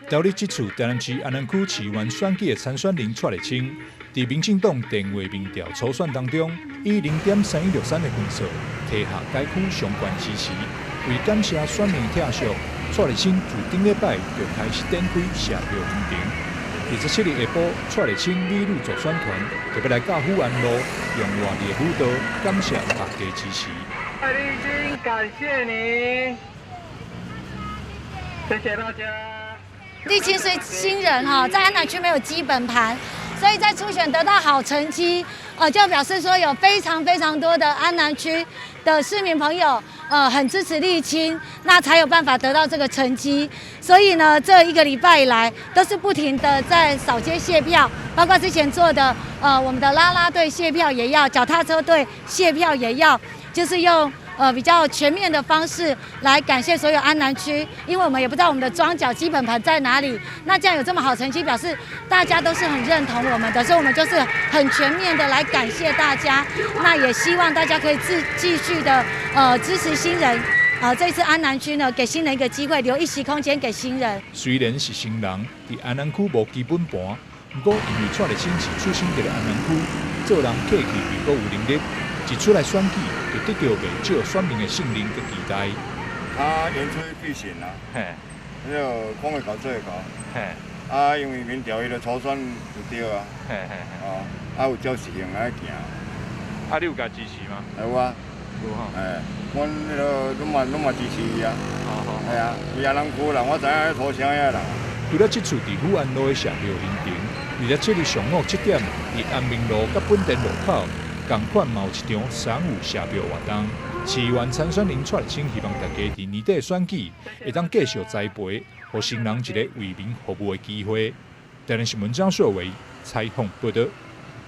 調你這次台南市安南區市議員選舉的參選人蔡麗清，佇民進黨電話民調初選當中，以0.3163的分數，提下該區上懸支持。為感謝選民疼惜，蔡麗清自頂禮拜就開始展開謝票行程。27日下晡，蔡麗清美女助選團特別來到府安路，用活力的舞蹈感謝大家支持。蔡麗清，感謝你，謝謝大家。麗清是新人哈，在安南區沒有基本盤，所以在初選得到好成績，就表示說有非常非常多的安南區的市民朋友，很支持麗清，那才有辦法得到這個成績。所以呢，這一個禮拜以來都是不停的在掃街謝票，包括之前做的，我們的啦啦隊謝票也要，腳踏車隊謝票也要，就是用比較全面的方式來感謝所有安南區，因為我們也不知道我們的樁腳基本盤在哪裡。那這樣有這麼好成績，表示大家都是很認同我們的，所以我們就是很全面的來感謝大家。那也希望大家可以繼續的支持新人。這次安南區呢，給新人一個機會，留一席空間給新人。雖然是新人，佇安南區無基本盤，不過因為蔡麗清是出生佇咧安南區，做人客氣又閣有能力，一出來選舉就得到袂少選民的信任佮期待。他言出必行啊，那個講會到做會到。啊，因為民調伊的初選就對啊。哦，啊有照實行來行。啊，你有共支持嗎？有啊。有吼。哎，阮彼个攏嘛支持伊啊。係啊，伊安南區人，我知影土城遐人。除了這次佇府安路的謝票行程，27日上午7點，佇安民路佮本田路口，仝款嘛有一場賞舞謝票活動。市議員參選人蔡麗清希望大家佇年底選舉會當繼續栽培，予新人一个為民服務的機會。台南新聞張碩偉採訪報導。